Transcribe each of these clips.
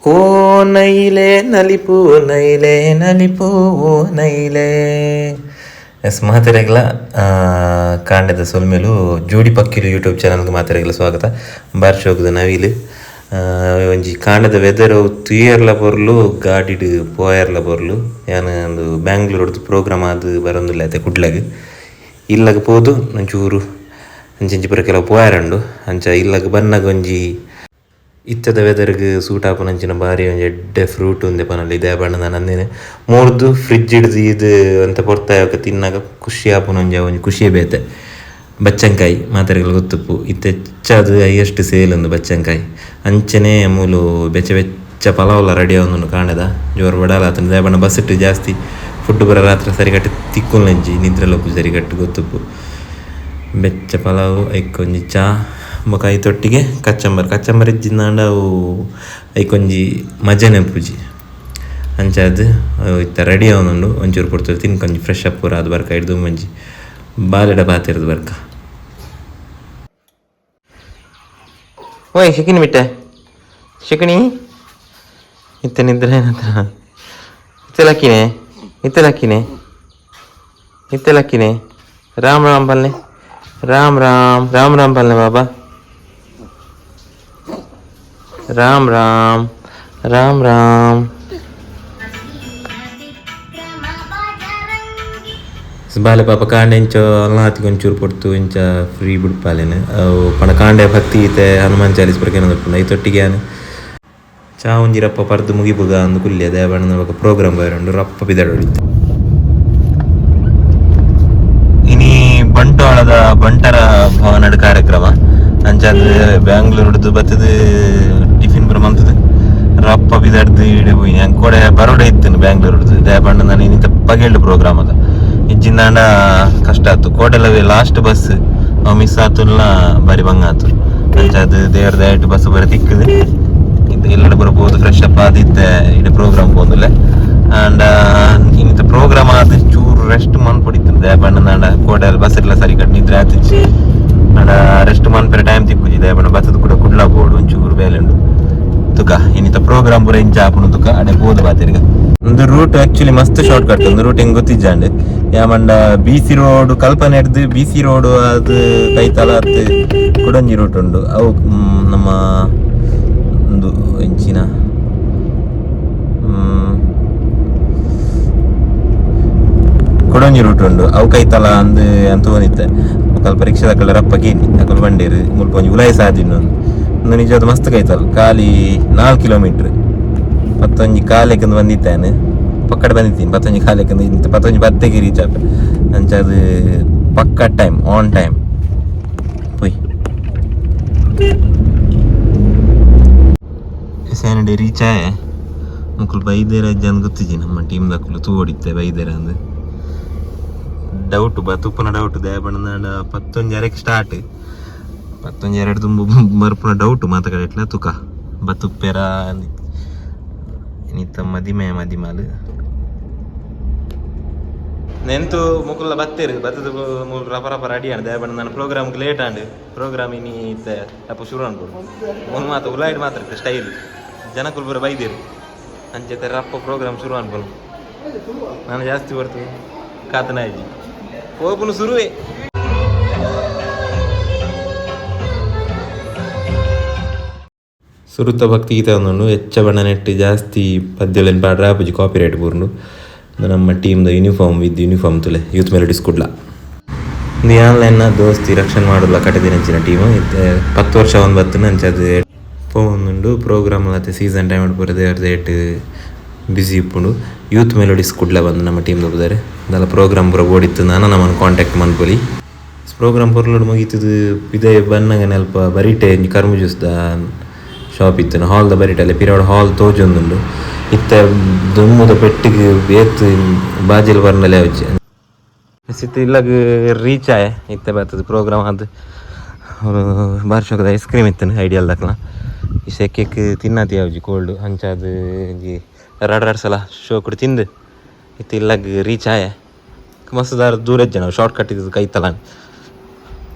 ಓ ನೈಲೆ ನಲಿಪು ನೈಲೆ ನಲಿಪು ಓ ನೈಲೆ. S ಮಾತೆರೆಗ್ಲ ಕಾಂಡದ ಸೊಲ್ಮೆಲು ಜೋಡಿ ಪಕ್ಕಿಲು ಯೂಟ್ಯೂಬ್ ಚಾನಲ್ಗೆ ಮಾತೆರೆಗ್ಲ ಸ್ವಾಗತ. ಬಾರ್ಶೋಗದ ನವಿಲು ಒಂಜಿ ಕಾಂಡದ ವೆದರ್ ತುಯರ್ಲ ಪೊರ್ಲು, ಗಾಡಿಡ್ ಪೋಯರ್ಲ ಪೊರ್ಲು. ಯಾನ್ ಒಂದು ಬ್ಯಾಂಗ್ಳೂರ್ದು ಪ್ರೋಗ್ರಾಮ್ ಆದ್ ಬರೊಂದುಲ್ಲೆ ಅತೆ ಕುಡ್ಲಗ್ ಇಲ್ಲಗ್ ಪೋದು ಒಂಚೂರು ಅಂಚಿಂಚಿ ಪೂರ ಕೆಲವು ಪೋಯರುಂಡು. ಅಂಚ ಇಲ್ಲಗ್ ಬನ್ನಗ ಒಂಜಿ ಇತ್ತದ ವೆದರ್ಗ್ ಸೂಟ್ ಆಪುನಂಚಿನ ಬಾರಿ ಒಂಜಿ ಎಡ್ಡೆ ಫ್ರೂಟ್ ಉಂದೆ ಪನೊಲಿ. ಇದೇ ಬಣ್ಣದ ನಂದಿನಿ ಮೂರ್ದು ಫ್ರಿಜ್ ಹಿಡ್ದು ಇದು ಅಂತ ಪೊರ್ತಾಯೊಕ ತಿನ್ನಾಗ ಖುಷಿ ಆಪುನ ಒಂಜಿ ಒಂಜಿ ಖುಷಿಯೇ ಬೇತೆ. ಬಚ್ಚಂಕಾಯಿ ಮಾತೆರೆಗ್ಲ ಗೊತ್ತುಪ್ಪು, ಇತ್ತೆ ಹೆಚ್ಚಾದ್ ಹೈಯೆಸ್ಟ್ ಸೇಲ್ ಉಂದು ಬಚ್ಚಂಕಾಯಿ. ಅಂಚನೆ ಮೂಲು ಬೆಚ್ಚ ಬೆಚ್ಚ ಪಲಾವ್ಲ ರೆಡಿ ಆವೊಂದುಂಡು ಕಾಂಡೆದ ಜೋರು ಬಡಾಲ ಆತುಂಡು. ದಾಯೆ ಪಂಡ ಬಸ್ಸಿಟ್ಟು ಜಾಸ್ತಿ ಫುಡ್ ಪೂರ ರಾತ್ರಿ ಸರಿಕಟ್ಟ್ ತಿಕ್ಕುಂಜಿ, ನಿದ್ರೆ ಲೋಪು ಸರಿಕಟ್ಟ್ ಗೊತ್ತುಪ್ಪು. ಬೆಚ್ಚ ಪಲಾವು ಐಕೊಂಜಿ ಚಾ ಬೊಕ ಐತೊಟ್ಟಿಗೆ ಕಚ್ಚಂಬರ್. ಕಚ್ಚಂಬರ್ ಇಜ್ಜಿಂದಾಂಡ ಅವು ಐಕೊಂಜಿ ಮಜನೆ ಉಪ್ಪುಜಿ. ಅಂಚಾದ್ ಇತ್ತ ರೆಡಿ ಆವೊಂದುಂಡು. ಒಂಚೂರು ಪೊರ್ತು ತಿನ್ಕೊಂಜಿ ಫ್ರೆಶ್ ಅಪ್ ಪೂರ ಆದ್ ಬರ್ಕ ಹಿಡ್ದು ಒಂಜಿ ಬಾಲೆಡ ಪಾತೆರ್ದ್ ಬರ್ಕ. ಓಯ್ ಶಕಿನಿ ಬಿಟ್ಟೆ ಶಕಿನಿ ಇತ್ತ ನಿದ್ರೆ ಏನತ್ರ ಇತ್ತೆ ಲಕ್ಕಿನೆ ಇತ್ತೆ ಲಕ್ಕಿನೆ ಇತ್ತೆ ಲಕ್ಕಿನೆ. ರಾಮ್ ರಾಮ್ ಪಲ್ನೆ, ರಾಮ್ ರಾಮ್ ರಾಮ್ ರಾಮ್ ಪಲ್ನೆ ಬಾಬಾ, ರಾಮ್ ರಾಮ್ ರಾಮ್ ರಾಮ್. ಬಾಲೆ ಪಾಪ ಕಾಂಡೆ ಇಂಚ ಅಲ್ನಾತಿಗೆ ಒಂಚೂರು ಪೊರ್ತು ಇಂಚ ಫ್ರೀ ಬುಡ್ಪಾಲೇನು. ಅವು ಪಣ ಕಾಂಡೆ ಭಕ್ತಿ ಗೀತೆ ಹನುಮಾನ್ ಚಾಲೀಸ್ ಪೂರ ಕೇನೊಂದುಪ್ಪುಂಡು. ಐತೊಟ್ಟಿಗೆ ಯಾನ್ ಚಾ ಒಂಜಿ ರಪ್ಪ ಪರ್ದು ಮುಗಿಪುಗ ಅಂದ್ ಕುಲ್ಯ. ದಾಯೆ ಬೊಕ ಪ್ರೋಗ್ರಾಮ್ ಬೈರುಂಡು ರಪ್ಪ ಪಿದಡೊಡಿತ್ತು. ಇನಿ ಬಂಟ್ವಾಳದ ಬಂಟರ ಭವನಡ್ ಕಾರ್ಯಕ್ರಮ. ಅಂಚಾದ್ ಬ್ಯಾಂಗ್ಳೂರ್ಡ್ದು ಬತ್ತದು ಟಿಫಿನ್ ಪೂರ ಮಂತುದು ರಪ್ಪ ಬಿದಡ್ದು ಇಡೆ ಪೋಯಿ. ಯಾನ್ ಕೋಡೆ ಬರೋಡೆ ಇತ್ತುನು ಬ್ಯಾಂಗ್ಳೂರ್ಡ್ದು. ದಾಯೆ ಪಂಡ ನಾನು ಇನ್ನಿತ ಪಗೆಲ್ಡ್ ಪ್ರೋಗ್ರಾಮ್ ಅದ ಇಜ್ಜಿಂದಾಂಡ ಕಷ್ಟ ಆತು. ಕೋಡೆಲವೇ ಲಾಸ್ಟ್ ಬಸ್ ಅವು ಮಿಸ್ ಆತುಲ್ಲ, ಬಾರಿ ಬಂಗ ಆತು. ಅಂಚಾದ್ ದೇವರ ದಯಟ್ ಬಸ್ ಬರ ತಿಕ್ಕುದು ಇತ್ತೆ ಎಲ್ಲಡ ಪೂರ ಪೋದು ಫ್ರೆಶ್ ಅಪ್ ಆದಿತ್ತೆ ಇಡೆ ಪ್ರೋಗ್ರಾಮ್ ಪೋಂದುಲ್ಲೆ. ಆಂಡ ಇನ್ನಿತ ಪ್ರೋಗ್ರಾಮ್ ಆದ್ ಚೂರು ರೆಸ್ಟ್ ಮನ್ಪೊಡಿತ್ತು. ದಾಯೆ ಪಂಡ ಕೋಡೆ ಬಸ್ ಇರ್ಲ ಸರಿ ಕಟ್ ನಿದ್ರೆ ಆತಿಜ್ಜಿ. ಆಂಡ ರೆಸ್ಟ್ ಮನ್ಪೆರೆ ಟೈಮ್ ತಿಕ್ಕುಜಿ. ದಾಯೆ ಪಂಡ ಬತ್ತದ ಕೂಡ ಕುಡ್ಲ ಪೋಡು, ಒಂಚೂರು ಬೇಲೆ ಉಂಡು. ತುಕ ಇನ್ನಿತ ಪ್ರೋಗ್ರಾಮ್ ಪೂರ ಇಂಚ ಆಪುಂಡು ತುಕ ಅಡೆ ಪೋದು ಬಾತಿರ್ಗ. ಒಂದು ರೂಟ್ ಆಕ್ಚುಲಿ ಮಸ್ತ್ ಶಾರ್ಟ್ ಕಟ್. ಒಂದು ರೂಟ್ ಹೆಂಗ್ ಗೊತ್ತಿಜ್ಜಾಂಡ್ ಯಾಮಂಡ B C road ಕಲ್ಪನೆ ಹಿಡ್ದು B C road ಅದು ಕೈತಲ ಅತ್ ಕುಡಂಜಿ ರೂಟ್ ಉಂಡು. ಅವು ನಮ್ಮ ಒಂದು ಇಂಚಿನ ಕೊಡಂಜಿ ರೂಟ್ ಉಂಡು. ಅವು ಕೈತಲ ಅಂದ್ ಅಂತ ತೋನಿತ್ತೆ. ಕಲ್ಪ ರಿಕ್ಷಾದಕಲ್ಲ ರಪ್ಪ ಕೇನಿ ಅಕುಲು ಬಂಡೇರು ಮುಲ್ಪ ಒಂಜಿ ಉಲಾಯಿ ಸಾದಿನ ಒಂದು ನಿಜವಾದ ಮಸ್ತ್ ಕೈತಲ್ ಖಾಲಿ 4 ಕಿಲೋಮೀಟರ್ ಪತ್ತೊಂಜಿ ಕಾಲೆಕಂದು ಬಂದಿತ್ತಾನೆ ಪಕ್ಕಡೆ ಬಂದಿದ್ದೀನಿ ಪತ್ತೊಂಜಿ ಕಾಲೆಕಂದು ಇಂತ ಪತ್ತೊಂಜಿ ಬತ್ತೆಗೆ ರೀಚ್ ಆಪೆ. ಅಂಚ ಅದು ಪಕ್ಕ time on time ಪೋಯ್ ಸ್ಯಾನಡೆ ರೀಚ್ ಆಯೆ. ಮುಕುಲು ಬೈದೇರ ಅಜ್ಜ ಗೊತ್ತಿಜ್ಜಿ, ನಮ್ಮ ಟೀಮ್ ದಕುಲು ತೂ ಹೊಡಿತ್ತೆ ಬೈದೇರ ಅಂದ್ ಡೌಟ್ ಬತ್ತುಪ್ಪನ ಡೌಟ್. ದಾಯೆ ಪಂಡ ಪತ್ತೊಂಜಿ ಸ್ಟಾರ್ಟ್ ಪತ್ತೊಂಜಿ ಎರಡು ತುಂಬು ಬರ್ಪುನ ಡೌಟ್ ಮಾತ ಕಡೆ ಎಟ್ಲ ತುಕ ಬತ್ತುಪ್ಪೆರ. ಇನ್ನಿತ್ತ ಮದಿಮೆ ಮದಿಮಾಲು ನೆಂತು ಮುಕುಲ್ಲ ಬತ್ತೇರು ಬತ್ತದ ಮೂಲು ರಪ ರಪ ರೆಡಿ ಆಂಡ್. ದಾಯೆ ಪಂಡ ನನ್ನ ಪ್ರೋಗ್ರಾಮ್ಗೆ ಲೇಟ್ ಆಂಡ್. ಪ್ರೋಗ್ರಾಮ್ ಇನಿ ಇತ್ತೆ ರಪ ಶುರು ಅನ್ಕೊಡು. ಒಂದು ಮಾತು ಉಲಾಯ್ಡ್ ಮಾತ್ರ ಸ್ಟೈಲ್ ಜನಕುಲು ಪೂರ ಬೈದೇರು. ಅಂಚೆ ರಪ್ಪ ಪ್ರೋಗ್ರಾಮ್ ಶುರು ಅನ್ಕೊಡು. ನಾನು ಜಾಸ್ತಿ ಬರ್ತದೆ ಕಾತನ ಅಜ್ಜಿ ಪೋಪುನು ಶುರುವೇ. ಸುರುತ ಭಕ್ತಿ ಗೀತೆ ಒಂದುಂಡು. ಹೆಚ್ಚ ಬಣ್ಣ ನೆಟ್ಟು ಜಾಸ್ತಿ ಪದ್ಯೊಲೆನ್ ಪಾಡ್ರೆ ಆಪುಜಿ, ಕಾಪಿ ರೈಟ್ ಬೂರುಂಡು. ನಮ್ಮ ಟೀಮ್ದ uniform with uniform ತುಲೆ youth melodies Kudla. ಇಂದು ಆನ್ಲೈನ್ ದೋಸ್ತಿ ರಕ್ಷಣೆ ಮಾಡಲ್ಲ ಕಟ್ಟದಿನಂಚಿನ ಟೀಮ್ ಇತ್ತೆ 10 ವರ್ಷ ಒಂದು ಬತ್ತನ. ಅಂಚ ಅದು ಪೋವೊಂದುಂಡು ಪ್ರೋಗ್ರಾಮ್ ಅತ್ತೆ ಸೀಸನ್ ಟೈಮ್ ಪೂರ ದೇವರ ಏಟ್ ಬ್ಯುಸಿ ಇಪ್ಪುಂಡು. ಯೂತ್ ಮೆಲೋಡಿಸ್ ಕುಡ್ಲ ಬಂದು ನಮ್ಮ ಟೀಮ್ ದಪುದಾರೆ ದಾಲ ಪ್ರೋಗ್ರಾಮ್ ಪೂರ ಬೋಡಿತ್ತು ನಾನ ನಮ್ಮನ್ನು ಕಾಂಟ್ಯಾಕ್ಟ್ ಮನ್ಪೊಲಿ. ಪ್ರೋಗ್ರಾಮ್ ಪೊರ್ಲುಡು ಮುಗೀತದು ಪಿದಯಿ ಬನ್ನಗ ಅಲ್ಪ ಬರಿಟೆ ಒಂಜಿ ಕರ್ಮು ಜ್ಯೂಸ್ದ ಶಾಪ್ ಇತ್ತು. ಹಾಲ್ದ ಬರಿಟೆ ಪಿರವಡ ಹಾಲ್ ತೋಜೊಂದುಂಡು. ಇತ್ತೆ ದುಮ್ಮುದ ಪೆಟ್ಟಿಗೆ ಏತ್ ಬಾಜಿಲ್ ಬರ್ನಲೆ ಆವೊಚ್ಚಿ. ಇತ್ತೆ ಇಲ್ಲಗ್ ರೀಚ್ ಆಯೆ. ಇತ್ತೆ ಬರ್ತದೆ ಪ್ರೋಗ್ರಾಮ್ ಅದು ಬಾರಿ ಶೋಕದ ಐಸ್ ಕ್ರೀಮ್ ಇತ್ತು ಐಡಿಯಲ್ ದಕ್ಲ. ಈ ಸೆಕೆಕ್ ತಿನ್ನತಿ ಯಾವ್ಜಿ ಕೋಲ್ಡ್. ಅಂಚಾದ್ ಒಂಜಿ ರಡ್ ರಡ್ ಸಲ ಶೋಕುಡು ತಿಂದು ಇತ್ತೆ ಇಲ್ಲಗ್ ರೀಚ್ ಆಯೆ. ಮಸ್ತ್ ದಾರ ದೂರ ಜನ ಶಾರ್ಟ್ ಕಟ್ ಇದ್ದು ಕೈತಲ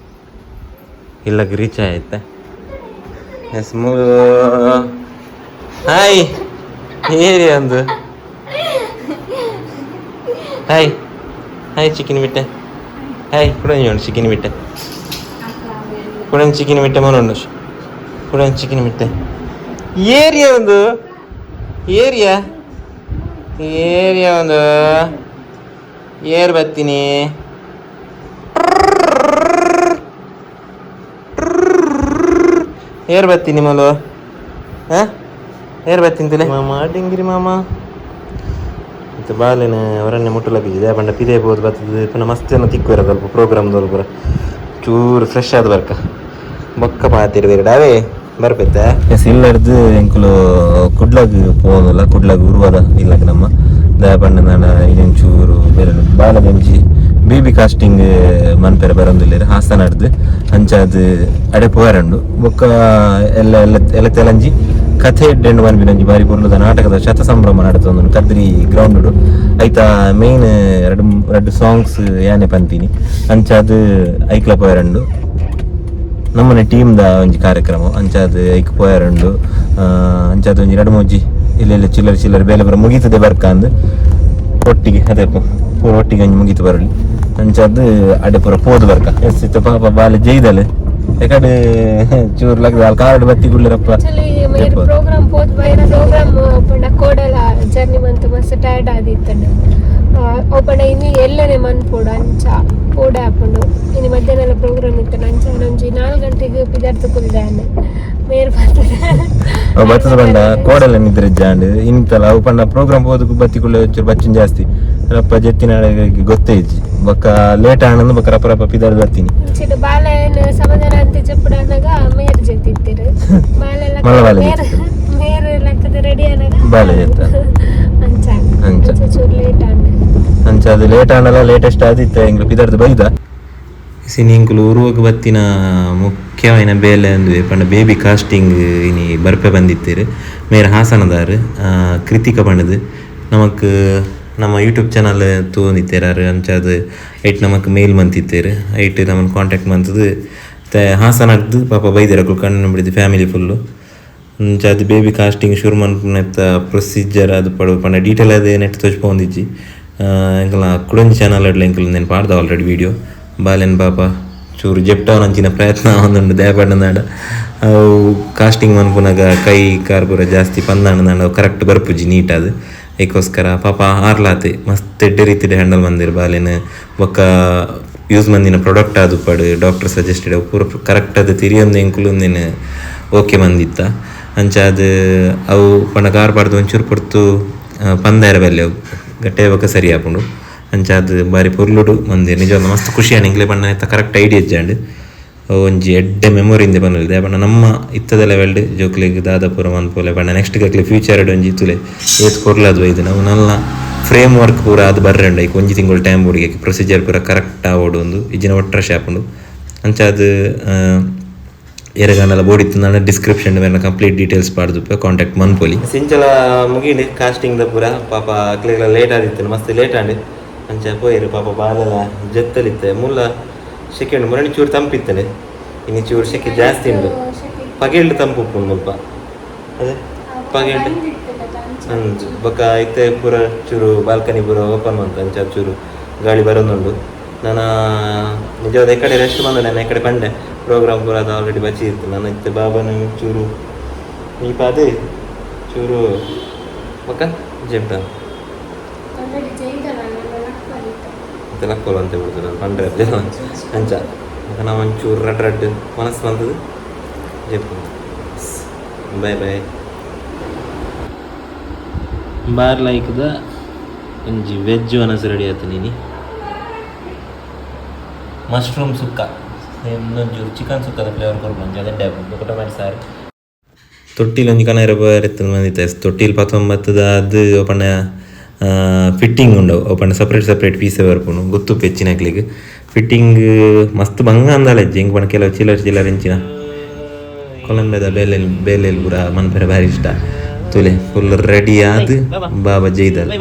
ಇಲ್ಲಗ್ ರೀಚ್ ಆಯ್ತೆ. ಎಸ್ Hi area ಒಂದು hi hi chicken ಬಿಟ್ಟೆ ಹಾಯ್ ಕುಡಂಜಿ ಚಿಕನ್ ಬಿಟ್ಟೆ ಕುಡಂಜಿ ಚಿಕನ್ ಬಿಟ್ಟೆ ಮನೋಂಡು ಕುಡಂಜಿ ಚಿಕನ್ ಬಿಟ್ಟೆ ಏರಿಯಾ ಒಂದು ಏರಿಯಾ ಏರಿಯಾ ಒಂದು ಏರ್ ಬತ್ತೀನಿ ಏರ್ ಬತ್ತೀನಿ ಮಲು ಹಾಂ ಏರ್ ಬತ್ತೀನಿ ತುಲೆ ಮಾಮ ಡಿಂಗಿರಿ ಮಾಮ ಇತ್ತು ಬಾಲೆನ ಅವರನ್ನೇ ಮುಟ್ಟುಲಕ್ಕಿದೆ ಪಂಡ ಪಿದೆ ಬೋದು ಬರ್ತದೆ ಪುನಃ ಮಸ್ತ್ ಜನ ತಿಕ್ಕು ಸ್ವಲ್ಪ ಪ್ರೋಗ್ರಾಮ್ ಪೂರ ಚೂರು ಫ್ರೆಶ್ ಆದ ಬರ್ಕ ಬೊಕ್ಕ ಪಾತಿರು ಬೇರೆ ಡಾವೇ ಬರ್ಪೆತ್ತ ಎಸ್ ಇಲ್ಲಡ್ದು ಎಂಕುಲು ಕುಡ್ಲಗ್ ಪೋದಲ್ಲ ಕುಡ್ಲಗ್ ಉರುವದ ಇಲ್ಲಕ್ ನಮ್ಮ ದಯಪಂಡ ನಾಡ ಚೂರು ಬೇರೆ ಬಾಲದಂಜಿ ಬೇಬಿ ಕಾಸ್ಟಿಂಗ್ ಮನ್ಪೆರೆ ಬರೊಂದಿಲ್ಲೆರ್ ಹಾಸನಡ್ದು ಅಂಚಾದ್ ಅಡೆ ಪೋಯರಂಡು ಬೊಕ್ಕ ಎಲ್ಲ ಎಲ್ಲ ಎಲ್ಲ ತೆಲಂಜಿ ಕಥೆ ಎಡ್ಡೆಂಡು ಮನ್ಪಿನಂಜಿ ಬಾರಿ ಪೊರ್ಲುದ ನಾಟಕದ ಶತ ಸಂಭ್ರಮ ನಡತೊಂದುಂಡು ಕದ್ರಿ ಗ್ರೌಂಡ್ ಐತ ಮೇನ್ ರಡ್ಡ್ ರಡ್ಡ್ ಸಾಂಗ್ಸ್ ಯಾನೆ ಪನ್ಪಿನಿ ಅಂಚಾದ್ ಐಕ್ಲ ಪೋಯರಂಡು ನಮ್ಮನೆ ಟೀಮ್ ದ ಒಂಜಿ ಕಾರ್ಯಕ್ರಮ ಅಂಚಾದ್ ಐಕ್ ಪೋಯರಂಡು ಅಂಚಾದ್ ಒಂಜಿ ರಡ್ಡ್ ಮೂಜಿ ಇಲ್ಲ ಚಿಲ್ಲರ್ ಚಿಲ್ಲರ್ ಬೇಲೆ ಪೂರ ಮುಗೀತದೆ ಬರ್ಕಂದ್ ಒಟ್ಟಿಗೆ ಅದೇ ಪೂರ ಒಟ್ಟಿಗೆ ಒಂಜಿ ಮುಗೀತು ಬರಲಿ ಅಂಚಾದ್ ಅಡೆ ಪೂರ ಪೋದು ಬರ್ಕ ಎಸ್ ಇತ್ತ ಪಾಪ ಬಾಲೆ ಜೈದಲೆ ಎಕಡೆ ಚೂರು ಲಗ್ದ ಕಾರ್ಡ್ ಬತ್ತಿ ಗುಳ್ಳಿರಪ್ಪ. ಆಕ್ಚುಲಿ ಮೇರ್ ಪ್ರೋಗ್ರಾಮ್ ಪೋತ್ ಬೈರ ಪ್ರೋಗ್ರಾಮ್ ಪಂಡ ಕೋಡಲ ಜರ್ನಿ ಮಂತ್ ಮಸ್ತ್ ಟೈರ್ಡ್ ಆದಿತ್ತಂಡು ಅವು ಪಂಡ ಇನ್ನು ಎಲ್ಲನೆ ಮನ್ಪೊಡು ಅಂಚ ಪೋಡೆ ಆಪುಂಡು ಇನಿ ಮಧ್ಯಾಹ್ನ ಪ್ರೋಗ್ರಾಮ್ ಇತ್ತಂಡು ಅಂಚ ಒಂಜಿ 4 ಗಂಟೆಗೆ ಪಿದಾರ್ತು ಕುಲ್ದಾನೆ ಮೇರ್ ಬರ್ತದೆ. ಅವು ಬತ್ತದ ಪಂಡ ಕೋಡಲ ನಿದ್ರೆ ಜಾಂಡ್ ಇಂತಲ ಅವು ಪಂಡ ಪ್ರೋಗ್ರಾಮ್ ಪೋದು ಬತ್ತಿ ಕುಳ್ಳೆ ಚೂರು ಬಚ್ಚಿನ ಜಾಸ್ತಿ ರಪ್ಪ ಜೆತ್ತಿನ ಗೊತ್ತೇ ಇಜ್ಜಿ ಬೊಕ್ಕ ಲೇಟ್ ಆನಂದ್ ಬೊಕ್ಕ ರಪ್ಪ ರಪ್ಪ ಪಿದಾರ್ದು ಬರ್ತೀನಿ. ಇಂಚಿಡ್ ಬಾಲೆ ಸಮಾಧಾನ ಅಂತ ಜೆಪ್ಪುಡಾನಗ ಮೇರ್ ಜೆತ್ತಿತ್ತಿರು ಬಾಲೆ ಮಲ್ಲ ಬಾಲೆ ಮೇರ್ ಮೇರ್ ಲೆಕ್ಕದ ರೆಡಿ ಆನಗ ಬಾಲೆ ಜೆತ್ತ. ಅಂಚ ಅಂಚ. ಅಂಚ ಚೂರು ಲೇಟ್ ಆಂಡ್ ಅಂಚ ಅದು ಲೇಟ್ ಆಂಡಲ ಲೇಟೆಸ್ಟ್ ಆದಿತ್ತೆ ಎಂಕ್ಲು ಪಿದಾರ್ದು ಬೈದ ಸಿನಿ ಎಂಕುಲು ಉರುವಗ್ ಬತ್ತಿನ ಮುಖ್ಯವಾಯಿನ ಬೇಲೆ ಅಂದ್ವೆ ಪಂಡ ಬೇಬಿ ಕಾಸ್ಟಿಂಗ್ ಇನಿ ಬರ್ಪೆ ಬಂದಿತ್ತೀರು ಮೇರ್ ಹಾಸನದಾರ್ ಕೃತಿಕ ಪಂಡದು ನಮಕ್ ನಮ್ಮ ಯೂಟ್ಯೂಬ್ ಚಾನಲ್ ತೂವೊಂದಿತ್ತೇರಾರು ಅಂಚಾದ್ ಐಟ್ ನಮಕ್ ಮೇಲ್ ಮಂತಿತ್ತೇರು ಐಟ್ ನಮ್ಮನ್ನು ಕಾಂಟ್ಯಾಕ್ಟ್ ಮಂತದು ಹಾಸನದ್ದು ಪಾಪ ಬೈದಿರ ಅಕುಲು ಕಣ್ಣು ಬಿಡಿದು ಫ್ಯಾಮಿಲಿ ಫುಲ್ಲು ಅಂಚಾದ್ ಬೇಬಿ ಕಾಸ್ಟಿಂಗ್ ಶುರು ಮನ್ಪುನೆತ್ತ ಪ್ರೊಸೀಜರ್ ಅದು ಪಡು ಪಂಡ ಡೀಟೇಲ್ ಅದೇ ನೆಟ್ ತೋಜ್ಪೊಂದಿಜ್ಜಿ ಎಂಕಲ್ನ ಕುಡೊಂಜಿ ಚಾನಲ್ ಅಡ್ಲ ಎಂಕುಲು ನೆನ್ ಪಾಡ್ದ ಆಲ್ರೆಡಿ ವೀಡಿಯೋ ಬಾಲೆನ್ ಪಾಪ ಚೂರು ಜೆಪ್ಟವನಂಚಿನ ಪ್ರಯತ್ನ ಒಂದುಂಡು ದಯಪಂಡ ಅವು ಕಾಸ್ಟಿಂಗ್ ಮನ್ಪುನಗ ಕೈ ಕಾರ್ ಪೂರ ಜಾಸ್ತಿ ಪಂದಾಂಡ ಅವು ಕರೆಕ್ಟ್ ಬರ್ಪುಜಿ ನೀಟ್ ಅದು ಐಕೋಸ್ಕರ ಪಾಪ ಆರ್ಲಾತೆ ಮಸ್ತ್ ಎಡ್ಡೆ ರೀತಿಡ್ ಹ್ಯಾಂಡಲ್ ಮಂದಿರ್ ಬಾಲೆನ್ ಬೊಕ್ಕ ಯೂಸ್ ಮಂದಿನ ಪ್ರಾಡಕ್ಟ್ ಆದುಪ್ಪಡು ಡಾಕ್ಟರ್ ಸಜೆಸ್ಟೆಡ್ ಅವು ಪೂರ ಕರೆಕ್ಟ್ ಅದು ತಿರಿಯೊಂದು ಎಂಕುಲು ಒಂದಿನ ಓಕೆ ಮಂದಿತ್ತ ಅಂಚಾದ್ ಅವು ಪಂಡ ಕಾರ್ ಪಾಡ್ದು ಒಂಚೂರು ಪೊರ್ತು ಪಂದಾಯರ ಬಲ್ಲೆ ಅವು ಗಟ್ಟೆ ಬೊಕ್ಕ ಸರಿ ಆಪುಂಡು ಅಂಚಾದ್ ಬಾರಿ ಪೊರ್ಲುಡು ಮಂದಿರ್ ನಿಜವಾಗ್ಲ ಮಸ್ತ್ ಖುಷಿ ಆಂಡ್ ಎಂಕ್ಲೆ ಪಂಡ ನೆತ್ತ ಕರೆಕ್ಟ್ ಐಡಿಯಾ ಇಜ್ಜಾಂಡ್ ಅವು ಒಂಜಿ ಎಡ್ಡೆ ಮೆಮೊರಿ ಇಂದೆ ಪನೊಲಿ ದಾಯೆ ಪಂಡ ನಮ್ಮ ಇತ್ತದ ಲೆವೆಲ್ಡ್ ಜೋಕ್ಲೆಗ್ ದಾದ ಪೂರ ಮನ್ಪೊಲೆ ಪಂಡ ನೆಕ್ಸ್ಟ್ ಅಕ್ಲೆ ಫ್ಯೂಚರ್ ಒಂಜಿ ತುಲೆ ಏತ್ ಪೊರ್ಲಾದ್ ಬೈದಿನ ಅವು ನಲ್ಲ ಫ್ರೇಮ್ ವರ್ಕ್ ಪೂರ ಅದು ಬರ್ರೆಂಡು ಐಕ್ ಒಂಜಿ ತಿಂಗಳು ಟೈಮ್ ಬೋಡಿಗೆ ಪ್ರೊಸೀಜರ್ ಪೂರ ಕರೆಕ್ಟ್ ಆವೊಡು ಒಂದು ಇಜ್ಜಿನ ಒಟ್ರಾಶಿ ಆಪುಂಡು ಅಂಚಾದ್ ಏರೆಗಾಂಡಲ ಬೋಡಿತ್ತುಂದಾಂಡ ಡಿಸ್ಕ್ರಿಪ್ಷನ್ ಮೇರ್ನ ಕಂಪ್ಲೀಟ್ ಡೀಟೇಲ್ಸ್ ಪಾಡ್ದುಪ್ಪೆ ಕಾಂಟ್ಯಾಕ್ಟ್ ಮನ್ಪೊಲಿ ಸಿಂಚಲ ಮುಗಿಂಡು ಕಾಸ್ಟಿಂಗ್ ದ ಪೂರ ಪಾಪ ಅಕ್ಲೆಗ್ಲ ಲೇಟ್ ಆದಿತ್ತು ಮಸ್ತ್ ಲೇಟ್ ಆಂಡ್ ಅಂಚ ಪೋಯೆರ್ ಪಾಪ ಬಾಲೆಲ ಜತ್ತಲಿತ್ತೆ ಮುಲ್ಲ ಸೆಕೆ ಉಂಡು ಮುರಣಿ ಚೂರು ತಂಪಿತ್ತನೆ ಇನ್ನು ಚೂರು ಸೆಕೆ ಜಾಸ್ತಿ ಉಂಡು ಪಗೆಲ್ಡ್ ತಂಪು ಉಪ್ಪುಂಡು ಮುಲ್ಪ ಅದೇ ಪಗೆಲ್ಡ್ ಅಂಚ ಬೊಕ್ಕ ಇತ್ತೆ ಪೂರ ಚೂರು ಬಾಲ್ಕನಿ ಪೂರ ಓಪನ್ ಮಂತ ಅಂಚ ಚೂರು ಗಾಳಿ ಬರೋದುಂಡು ನಾನು ನಿಜವಾದ ಈ ಕಡೆ ರೆಸ್ಟ್ ಬಂದ ನಾನು ಈ ಕಡೆ ಪಂಡೆ ಪ್ರೋಗ್ರಾಮ್ ಪೂರ ಅದು ಆಲ್ರೆಡಿ ಬಚ್ಚಿ ಇತ್ತು ನಾನು ಇತ್ತೆ ಬಾಬನ ಚೂರು ನೀಪಾದೆ ಚೂರು ಬೊಕ್ಕ ಜೆಪ್ಟ ಮತ್ತೆ ಲಕ್ಕೋಲು ಅಂತ ಬಿಡ್ತದೆ ಪಂಡ್ರೆ ಅಂಚ ಬೊಕ್ಕ ನಾವು ಒಂಚೂರು ರಡ್ ರಡ್ ಮನಸ್ಸು ಬಂದದ್ದು ಜೆಪ್ಪು ಬಾಯ್ ಬಾಯ್ ಬಾರ್ ಲೈಕ್ದ ಒಂಜಿ ವೆಜ್ ವನಸ್ ರೆಡಿ ಆತು ನೀನಿ ಮಶ್ರೂಮ್ ಸುಕ್ಕ ಒಂಚೂರು ಚಿಕನ್ ಸುಕ್ಕದ ಫ್ಲೇವರ್ ಕೊರ್ಪು ಒಂಜಿ ಅದೆಡ್ಡೆ ಆಪುಂಡು ಬೊಕ ಟೊಮೆಟೊ ಸಾರು ತೊಟ್ಟಿಲ್ ಒಂಜಿ ಕನರೆ ಪೋಯೆರೆ ಮಂದಿತ್ತೆ ತೊಟ್ಟಿಲ್ ಪತ್ತೊಂಬತ್ತದ ಅದು ಪಂಡ ಫಿಟ್ಟಿಂಗ್ ಉಂಡು ಅವು ಪಂಡ separate separate piece ಬರ್ಪುಂಡು ಗೊತ್ತುಪ್ಪು ಹೆಚ್ಚಿನಕ್ಲೆಗ್ ಫಿಟ್ಟಿಂಗ್ ಮಸ್ತ್ ಬಂಗ ಅಂದಾಲ ಇಜ್ಜಿ ಎಂಕ್ ಪಂಡ ಕೆಲವು ಚಿಲ್ಲರ್ ಚಿಲ್ಲರ್ ಇಂಚಿನ ಕೊಲಂಬೆದ ಬೇಲೆ ಬೇಲೆಲ್ ಪೂರ ಮನ್ಪೆರೆ ಬಾರಿ ಇಷ್ಟ ತುಲೆ ಫುಲ್ ರೆಡಿ ಆದ್ ಬಾಬಾ ಜೈದಲ್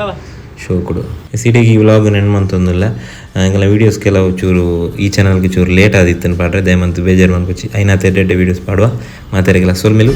ಶೋಕುಡು ಸಿಟಿಗೆ ಈ ವ್ಲಾಗ್ ನೆನ್ ಮಂತೊಂದುಲ್ಲ ಎಂಕಲ್ನ ವೀಡಿಯೋಸ್ ಕೆಲವು ಚೂರು ಈ ಚಾನಲ್ಗೆ ಚೂರು ಲೇಟ್ ಆದಿತ್ತನ್ ಪಾಡ್ರೆ ದಯಮಂತು ಬೇಜಾರು ಮನ್ಪೊಚ್ಚಿ ಐನಾತೆ ಎಡ್ಡೆ ವೀಡಿಯೋಸ್ ಪಾಡುವ ಮಾತೆರೆಗೆಲ್ಲ ಸೊಲ್ಮೆಲು.